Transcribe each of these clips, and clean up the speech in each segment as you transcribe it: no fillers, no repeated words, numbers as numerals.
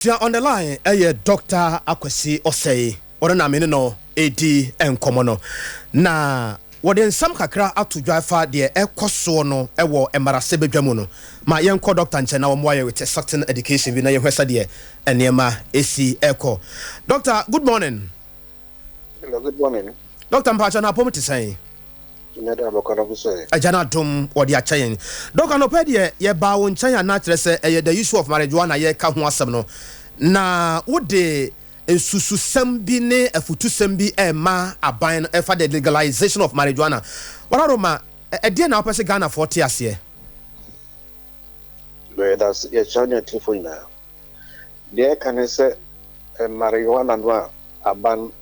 Tia on the line ɛyɛ Doctor Akwasi Osei, ɔno na me ne no redi nkɔmmɔ no. Na wɔde nsɛm kakra ato dwa ɛfa deɛ ɛkɔ soɔ no wɔ mmarasɛbadwa mu no. Ma yɛnkɔ Doctor nkyɛn na ɔmmoa yɛn with a certain education bi na yɛhwɛ sɛdeɛ nneɛma ɛsi ɛkɔ. Doctor, good morning. Hello, good morning. Doctor, mpakyɛ na apɔm te sɛn? Agya no adom wɔde akyɛ yɛn. Dɔk, anɔpa yi deɛ yɛbaa wo nkyɛn a na kyerɛ sɛ ɛyɛ the issue of marijuana yɛreka ho asɛm no, na wode nsususɛm bi ne afutusɛm bi rema aban no ɛfa the legalization of marijuana. Wararoma, ɛdeɛn na wopɛ sɛ Ghanafoɔ te aseɛ? Yɛda ase, yɛkyerɛ ne atiefo nyinaa. Deɛ ɛka ne sɛ marijuana no a aban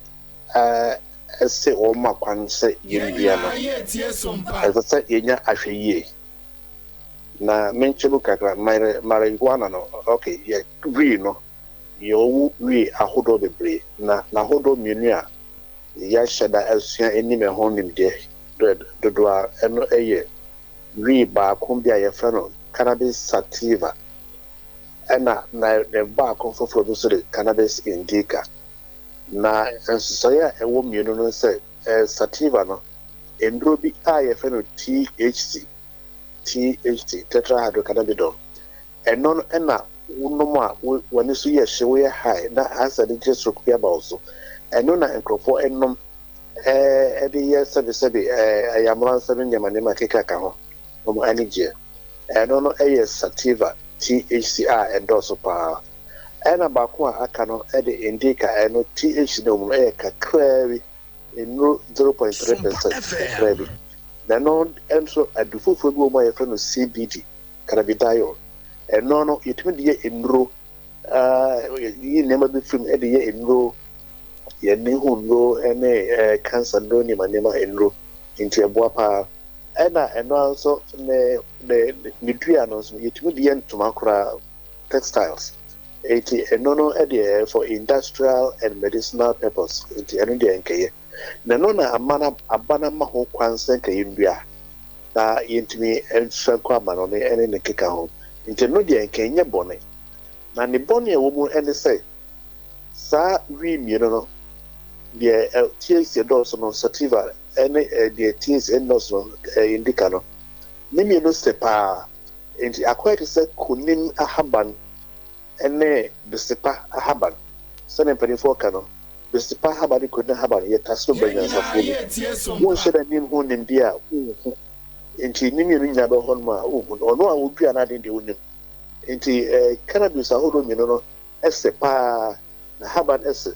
se wɔma kwan sɛ yendua no, ɛsɛ sɛ yenya ahwɛyie. Na menkyɛ mu kakra, marijuana no, ok, yɛ wii no, yɛwɔ wii ahodoɔ bebree, na n'ahodoɔ mmienu a yɛahyɛ da asua anim ɛho nimdeɛ dodoɔ ara, ɛno yɛ wii baako bi a yɛfrɛ no cannabis sativa, ɛna ne baako foforɔ bi nso de cannabis indica. Na nsesaeɛ a ɛwɔ mmienu no ne sɛ, sativa no, nnuro bi a yɛfrɛ no THC, THC, tetrahydrocannabinol, ɛno no na wonom a w'ani so yɛ hye, woyɛ high, na asɛ de gye stroke bi aba wo so. Ɛno na nkurɔfoɔ nom de yɛ sɛbesɛbe ayamransɛm ne nneɛma nneɛma keka ka ho, wɔn ani gyeɛ. Ɛno no yɛ sativa THC a ɛdɔɔso paa. Ɛna baako a aka no de indica, ɛno THC no wɔ mu no yɛ kakraa bi, nnuru 0.3%, kakraa bi. Na ɛno nso adu foforɔ bi wɔ mu a yɛfrɛ no CBD, cannabidiol. Ɛno no yɛtumi de yɛ nnuro, yi nneɛma bi firi mu de yɛ nnuro, yɛn ani ho nnuro ne cancer nnuro, nneɛma nneɛma nnuro, nti ɛboa paa. Ɛna ɛno ara nso ne dua no nso yɛtumi de yɛ ntoma koraa, textiles. Enti ɛno no deɛ for industrial and medicinal purpose, nti ɛno deɛ nkɛyɛ. Na ɛno na ama no aba no ama ho kwan sɛ nka yɛnnua na yɛntumi mfa nkɔ amanɔne ne ne nkeka ho. Nti ɛno deɛ nka ɛnyɛ bɔne. Na ne bɔne a ɛwɔ mu ne sɛ saa wii mmienu no, deɛ THC dɔɔso no, sativa, ne deɛ THC nnɔɔso no, indica no, ne mmienu sɛ paa. Enti akɔyɛ te sɛ konim ahaban ne besepa ahaban. Sɛnea mpanimfoɔ ka no, besepa ahaban ne konim ahaban yɛ tasoro ba nyansafoɔ mu. Wonhyɛ da nnim ho nimdeɛ a, wonhu. Enti ne mmienu nyinaa bɛwɔ hɔnom a, wonhu. Ɔno a ɔdua n'ade no deɛ, ɔnim. Enti cannabis ahodoɔ mmienu no sɛ paa, n'ahaban sɛ.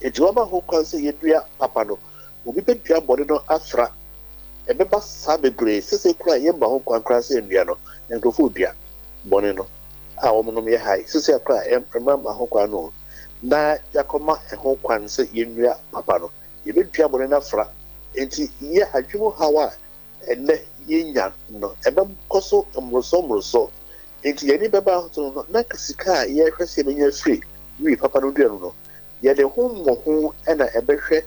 Enti wɔama ho kwan sɛ yɛdua papa no, obi bɛdua bɔne no afra. Ɛbɛba saa bebree. Seesei koraa yɛmma ho kwan koraa sɛ nnua no, nkurɔfo redua bɔne no a wɔnom yɛ high. Seesei koraa mmara mma ho kwan no, na yɛakɔma ɛho kwan sɛ yɛnnua papa no. Yɛbɛdua bɔne no afra. Enti yɛ adwene mu haw a ɛnnɛ yenya no, ɛbɛkɔ so mmoroso mmoroso. Enti yɛn ani bɛba so no, na sika a yɛrehwɛ sɛ yebenya afiri wii papa no dua no mu no, yɛde ho mmɔho na ɛbɛhwɛ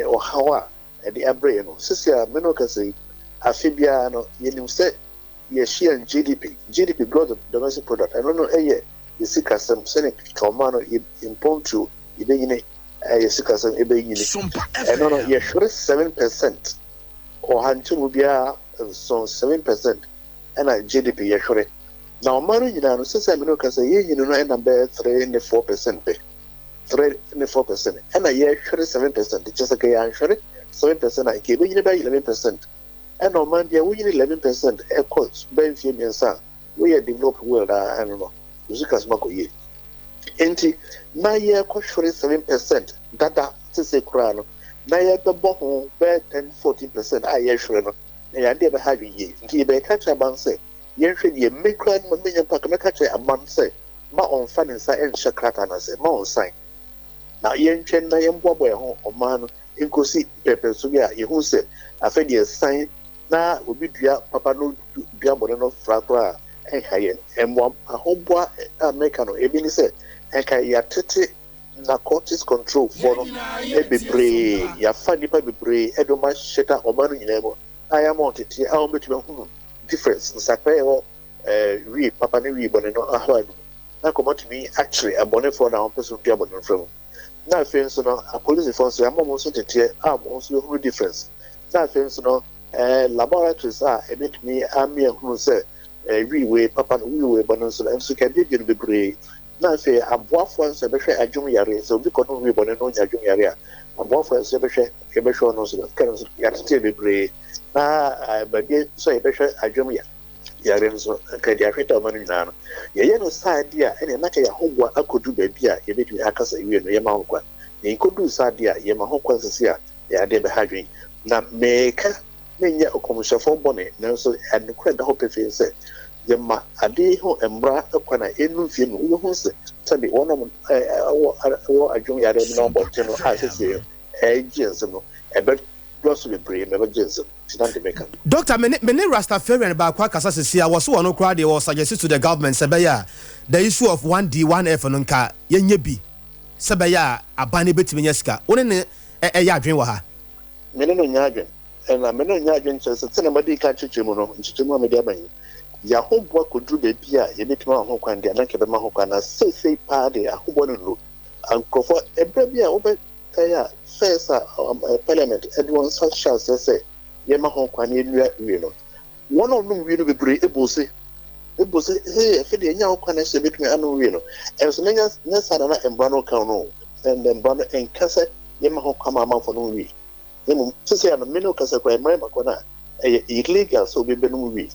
ɔhaw a ɛde abrɛ yɛn no. Seesei a me ne wo kasa yi, afe biara no, yenim sɛ yɛhyia yɛn GDP, GDP, Gross Domestic Product, ɛno no yɛ yɛn sikasɛm, sɛnea ka ɔman no yɛ mpontuo, yɛbɛnyini, yɛn sikasɛm ɛbɛnyini. Ɛno no, yɛhwere 7%. Ɔha nkyɛmu biara nson, 7%, ɛna GDP yɛhwere. Na ɔman no nyinaa no, sɛsɛ a me ne wo kasa yi, yɛn nyini no ɛnam bɛyɛ 3 ne 4% pɛ. 3 ne 4% ɛna yɛhwere 7%. Kyerɛ sɛ nka yɛanhwere 7% a, nka yɛbɛnyini bɛyɛ 11%. Ɛna ɔman biara wonyini 11% ɛkɔ bɛyɛ mfeɛ mmiɛnsa a, woyɛ developed world a ɛno no, wo sikasɛm akɔ yie. Enti na yɛrekɔhwere 7% dada sesei koraa no, na yɛbɛbɔ ho bɛyɛ 10, 14% a yɛhwere no, na ɛyɛ ade a ɛbɛha adwene yie. Nti yɛbɛka akyerɛ aban sɛ yɛnhwɛ deɛ me koraa no menya mpo anka mɛka akyerɛ aban sɛ ma ɔmfa ne nsa nhyɛ krataa no ase, ma ɔnsan na yɛntwɛn na yɛmboaboa yɛn ho ɔman no nkosi mpɛnpɛnso bi a yɛhu sɛ afei deɛ san na obi dua papa no dua bɔne no fra koraa a ɛnha yɛn. Mmoa ahoboa a meka no ebi ne sɛ nka yɛatete narcotics control foɔ no bebree, yɛafa nnipa bebree de wɔn ahyeta ɔman no nyinaa mu a yɛama wɔn nteteɛ a wɔbɛtumi ahunu difference, nsakraeɛ ɛwɔ wii papa ne wii bɔne no ahorow no mu. Na nka wɔatumi akyere abɔnefoɔ no a wɔpɛ sɛ wɔdua bɔne no fra mu. Na afei nso no, apolisifoɔ nso yɛama wɔn nso nteteɛ a wɔn nso bɛhunu difference. Na afei nso no, eh, laboratories a ɛbɛtumi ame ahunu sɛ eh, wii wei papa no, wii wei bɔne nso no, ɛnso ka abiebie no bebree. Na afei aboafoɔ nso ɛbɛhwɛ adwom yareɛ, sɛ obi kɔnom wii bɔne no ɔnya adwom yareɛ a, aboafoɔ nso yɛbɛhwɛ, yɛbɛhwɛ ɔno nso no, ka no nso yɛateteɛ bebree. Na eh, baabi nso a yɛbɛhwɛ adwom ya yare nso, anka yɛde ahwete a ɔma no nyinaa no, yɛyɛ no saa de a, ɛnneɛ na anka yɛn ahoboa akɔduru baabi a yɛbɛtumi aka sɛ, Wie no, yɛma ho kwan. Na yɛnkɔduruu saa deɛ a, yɛma ho kwan seesei a, ɛyɛ adeɛ a ɛbɛha adwene. Na mereka, menyɛ ɔkɔmhyɛfoɔ bɔne, nanso nokorɛ da hɔ pefee sɛ, yɛma adeɛ yi ho mmara kwan a ɛnnu mfeɛ mu, wobɛhunu sɛ sɛbe wɔn a wɔwɔ adwene yareɛ no nam abɔnten no a seesei ɛregye nsam no, ɛbɛdɔɔso bebree ma ɛbɛgye nsam. Doctor, me ne me ne Rastafarian baako akasa sesei a, wɔse wɔno koraa deɛ wɔ suggest to the government sɛ ɛbɛyɛ a the issue of 1D, 1F no nka yɛnyɛ bi sɛ ɛbɛyɛ a aban no bɛtumi anya sika. Wo ne no yɛ adwene wɔ ha? Me ne no nyɛ adwene. Ɛna me ne no nyɛ adwene kyerɛ sɛ sɛdeɛ madi kan akyerɛkyerɛ mu no, nkyekyɛmu a mede aba yi, yɛahoboa kɔduru baabi a yɛbɛtumi ama ho kwan deɛ a na anka yɛbɛma ho kwan na seesei paa deɛ ahoboa no nnuru. Nkurɔfoɔ, ɛberɛ bi a wobɛ Kae a first a parliament de wɔn nsa hyɛ aseɛ sɛ yɛma ho kwan na yɛnnua wie no, wɔn a wɔnom wie no bebree buu se, buu se, hee, afei deɛ yɛnya ho kwan sɛ yɛbɛtumi anom wie no. Ɛnso na nyɛ saa na na mmara no ka no o. Ɛnna mmara no nka sɛ yɛma ho kwan ma amanfoɔ nom wie. Na mmom, seesei a no, me ne wo kasa koraa, mmara yi ma kwan a ɛyɛ illegal sɛ obi bɛnom wie.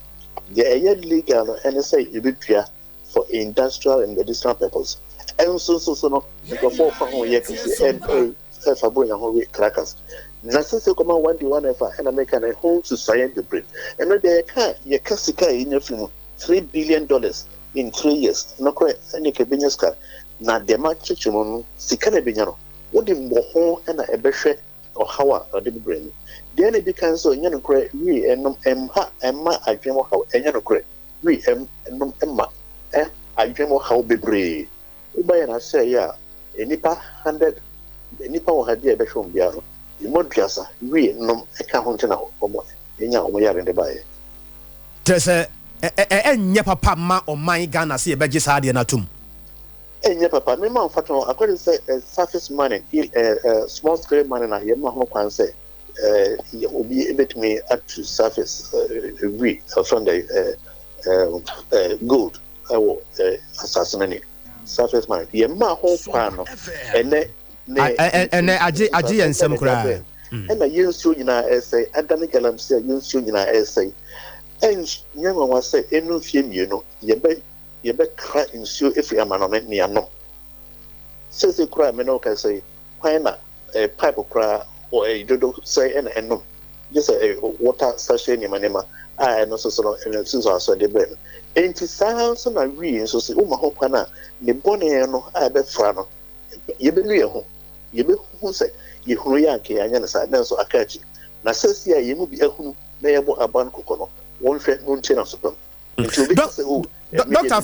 Deɛ ɛyɛ legal no ɛne sɛ yɛbɛdua for industrial and medicinal purpose. Ɛnso nso so no, nkurɔfoɔ fa ho yɛ kɛse, ɛfa buronya ho we crackers. Na sese kɔma one day one ɛfa ɛna meka no ɛho nsusuaeɛ bebree. Ɛno deɛ yɛka a, yɛka sika a yɛnya firi mu, $3 billion in 3 years. Nokorɛ ɛne ka ɛbɛnya sika. Na deɛ makyekyere mu no, sika na ɛbɛnya no, wode mmɔho ɛna ɛbɛhwɛ ɔhaw a ɔde bebree no. Deɛ na ɛdi kan nso, ɛnyɛ nokorɛ, wii ɛnom ɛmha ɛmma adwene mu haw, ɛnyɛ nokorɛ. Wii ɛnom ɛma adwene mu haw bebree. Woba yɛn asɛeɛ a, nnipa hundred, nnipa ɔha bi a yɛbɛhwɛ wɔn biara no, emu 30 wii nom ka ho nti na wɔn nya wɔn yare no de baeɛ. Kyerɛ sɛ, ɛnyɛ papa mma ɔman Ghana sɛ yɛbɛgye saa adeɛ no atom. Ɛnyɛ papa. Me ma mfatoho, according sɛ surface mining, small scale mining a yɛma ho kwan sɛ obi bɛtumi atu surface wi, ɛfrɛ no dɛ gold ɛwɔ asase no ani, surface mining, yɛma ho kwan no ɛnɛ ne ɛnɛ agye yɛn nsam koraa. Ɛna yɛn nsuo nyinaa ɛsɛe, adane galamsey a yɛn nsuo nyinaa ɛsɛe. Ɛnyɛ nwanwa sɛ ɛnu mfie 2 yɛbɛkra nsuo efiri amanɔne ne anom. Seesei koraa me ne wo kasa yi, kwan na pipe koraa wɔ dodo sɛe ɛna ɛnom gye sɛ water sachet nneɛma nneɛma a ɛno nso so no ɛno nso aso ɛde brɛ no. Enti saa nso na wii nso so woma ho kwan a ne bɔne no a ɛbɛfra no, yɛbɛnu yɛn ho, yɛbɛhu sɛ yɛhunu yɛ anka yɛanyɛ no saa, nanso aka akyi. Na seesei a yɛn mu bi ahunu na yɛbɔ aban kɔkɔ no, wɔnhwɛ na wɔntie no aso pam. Nti obi ka sɛ, o, Doctor,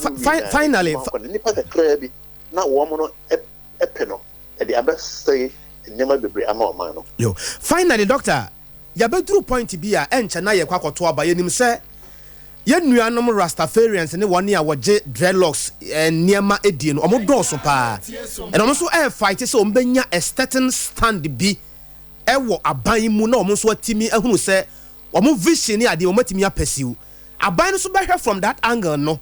finally, nipa kakraa bi na wɔn no pɛ no ɛde abɛsɛe nneɛma bebree ama ɔman no. Yo, finally, doctor, yɛabɛduru point bi a ɛnkyɛ na yɛkɔ akɔto aba. Yɛnim sɛ yɛn nuanom Rastafarians ne wɔn a wɔgye dreadlocks nneɛma die no, wɔn dɔɔso paa. Ɛna wɔn nso ɛrefight sɛ wɔn bɛnya a certain stand bi ɛwɔ aban mu na wɔn nso atumi ahunu sɛ wɔn vision ne adeɛ wɔn atumi apursue. Aban no nso bɛhwɛ from that angle no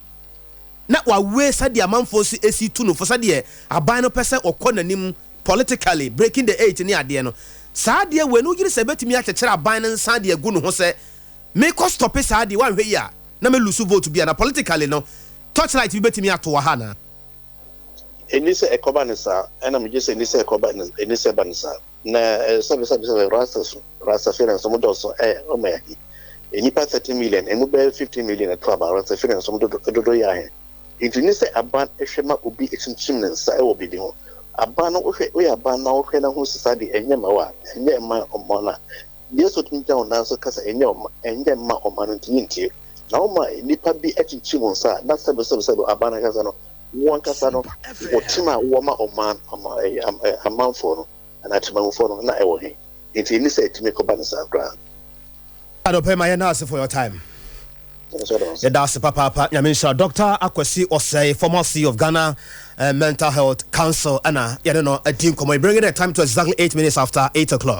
na wawe sɛdeɛ amanfoɔ nso esi tu no fo, sɛdeɛ aban no pɛ sɛ ɔkɔ n'anim politically, breaking the eight ne adeɛ no. Saa adeɛ wei no, wogyere sɛ ɛbɛtumi akyekyere aban no nsa de agu ne ho sɛ mekɔ stop saa adeɛ, wanhwɛ yi a na me lose vote bi a na politically no torchlight bi bɛtumi ato wɔ ha anaa? Ɛni sɛ ɛkɔba ne saa, ɛna megye sɛ ɛni sɛ ɛkɔba ne, ɛni sɛ ɛba ne saa. Na sɛbe sɛbe sɛbe Rasta so, Rastafarians ɔmo dɔɔso ɛ, ɔmo yɛ ahe? Nnipa 30 million, emu bɛyɛ 15 million ɛto aba, Rastafarians ɔmo dodo dodo yɛ ahe? Nti ɛni sɛ aban hwɛ ma obi kyinkyim ne nsa ɛwɔ biribi ho. Aban no wohwɛ, woyɛ aban na wohwɛ na ho sisa deɛ ɛnyɛ mma wo a, ɛnyɛ mma ɔman no a, deɛ sɛ otumi gyina wo nan so ka sɛ ɛnyɛ ɔma, ɛnyɛ mma ɔman no nti yɛntie. Na woma nnipa bi akyinkyim wo nsa a, na sɛbe sɛbe sɛbe aban ankasa no, wo ankasa no, wo tema a wowɔ ma ɔman, ama, amanfoɔ no, anaa temanmufoɔ no, na ɛwɔ he? Nti ɛnni sɛ ɛtumi kɔba no saa koraa. Adɔpɛ ma yɛn ase for your time. Yɛda ase papaapa. Nyame nhyira. Dr Akwasi Ɔsɛe, former CEO of Ghana Mental Health Council, ɛna yɛne no adi nkɔmmɔ. Bringing the time to exactly 8 minutes after 8 o'clock.